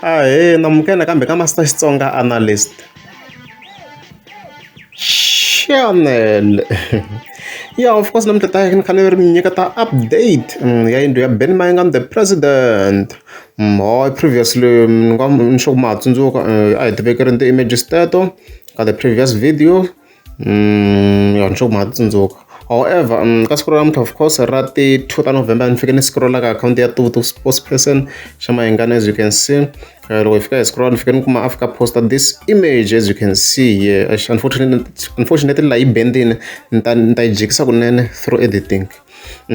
Ahee, namukela nakambe ka Master Xitsonga Analyst Channel. Yeah, of course namuntlha ta ni kha ni ri mi nyika ta update ya yindlu ya Benny Mayengani the president. Hayi previously ni nga ni sure ku ma ha tsundzuka a hi ti vekerini ti-images teto ka the previous video. Ya ni sure ku ma ha tsundzuka. However, ka siku ra namuntlha of course ra ti 2 ta November ni fike ni scroll ka akhawunti ya Tutu spokesperson xa Mayengani, as you can see. Loko hi fika hi scroll, ni fike ni kuma a fika posta this image, as you can see here. Unfortunately laha yi bendini, ni ta yi jikisa kunene through editing.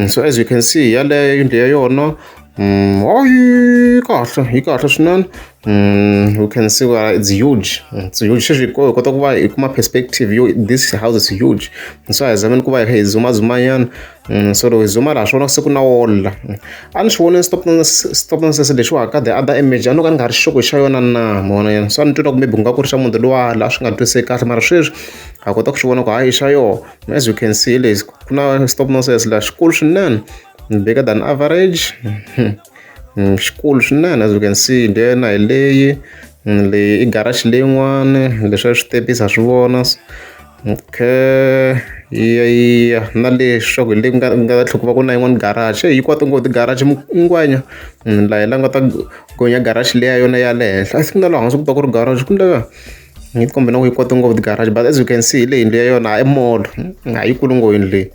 So as you can see, yaleyo yindlu ya yona, hayi kahle, yi kahle swinene. We can see where it's huge, it's huge. Sweswi hi kota ku va hi kuma perspective yo this house is huge. So a hi zameni ku va hi kha hi zuma zuma nyana. So loko hi zuma laha, swona se ku na wall la a ni swi voni. Stop, stop nonsense lexiwa ka the other image, a no ka ni nga ri sure xa yona na mona yena. So a ni twa ku maybe ku nga ku ri xa munhu luwa la swi nga twiseki kahle, mara sweswi ha kota ku swi vona ku hayi xa yona. As you can see, lexi ku na stop nonsense laha, xikulu swinene, bigger than average, xikulu swinene. As you can see, yindlu ya yena hi leyi. Leyi i garage leyin'wani, leswiya switepisi ha swi vona. Okay, ya na leswaku hi le ku nga nga ta tlhela ku va ku na yin'wani garage. Yi kwate ngopfu ti-garage ngwenya. Laha hi languta gonya garage leya yona ya le henhla, I think na laha hansi ku ta ku ri garage ku ndleka yi tikomba na ku yi kwate ngopfu ti-garage. But as you can see, hi leyi yindlu ya yona, i mall, a yi kulu ngopfu yindlu leyi.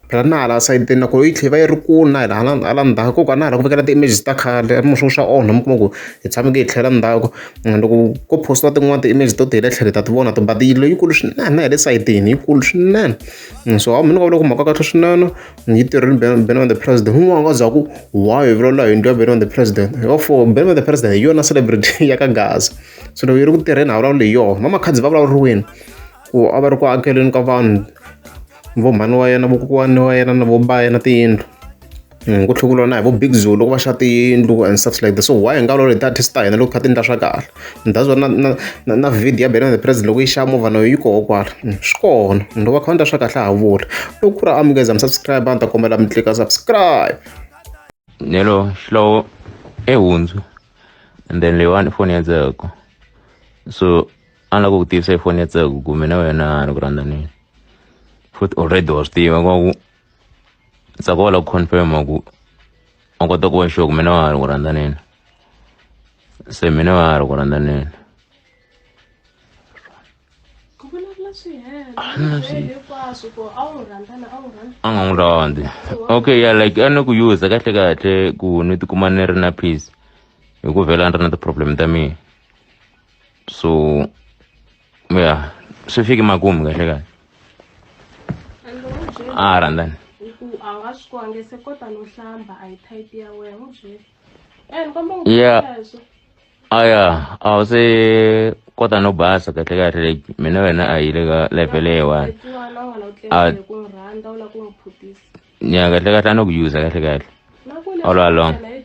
Phela na hala sayitini na koho yi tlhela yi va yi ri kule na hala hala ndzhaku ko na hala ku vekela ti-images ta khale mo swo swa onha, mi kuma ku hi tshame hi tlhela ndzhaku. Loko ko postiwa tin'wani ti-image to hi le tlhelo hi ta ti vona, but yindlu yikulu swinene na hi le sayitini yikulu swinene. So mina ni nga vula ku mhaka kahle swinene yi tirhile Benny the President. Un'wana a nga za ku why hi vulavula hi yindlu ya Benny the President? Therefore Benny the President hi yona celebrity ya ka Gaza, so loko yi ri ku tirheni ha vulavuli hi yona. Va Makhadzi va vulavuriwini ku a va ri ku akeleni ka vanhu vo mhani wa yena, vokokwani wa yena na vo ba yena tiyindlu, ku tlhela na hi vo Big Zulu loko va xa tiyindlu and stuff like that. So why hi nga vulavuli hi ti-artist ta hina loko kha ti endla swa kahle? That's why na video ya Benny the President loko yi xava movha na yo yi koho kwala, swi kona. Loko va kha va endla swa kahle ha vula. Loko ku ri amukeza mi subscribe, a ni ta kombela mi tlika subscribe. Hello, xihlovo i hundzu and then leyiwani i foni ya Ntsako, so a ni lava ku ku tivisa hi foni ya Ntsako ku mina wena ni ku rhandzanini futhi already wa swi tiva ku Ntsako wa la ku confirm ku a kota ku va sure ku mina wa ha ri ku rhandzanini, se mina wa ha ri ku rhandzanini. Ku vulavula swi hela A na swi- hinkwaswo ku a wu rhandzana, a wu rhandza. A nga n'wi rhandzi. Okay, yeah, like a ni ku use kahle kahle ku ni tikuma ni ri na peace hi ku vhela ni ri na ti-problem ta mina, so yeah, swi fiki makumu kahle kahle. And n'wi byeli A rhandzani. Hi ku a nga swi ku a nge se kota no hlamba, a hi type ya wena. N'wi byeli e ni komba n'wi sweswo. A ya a wu se kota no basa kahle kahle, like mina wena a yi le ka level leyiwani. Letin'wana u nga la ku tlela hi ku n'wi rhandza, u lava ku n'wi phutisa. Ya, kahle kahle a ni ku use kahle kahle. Na ku All along. yena.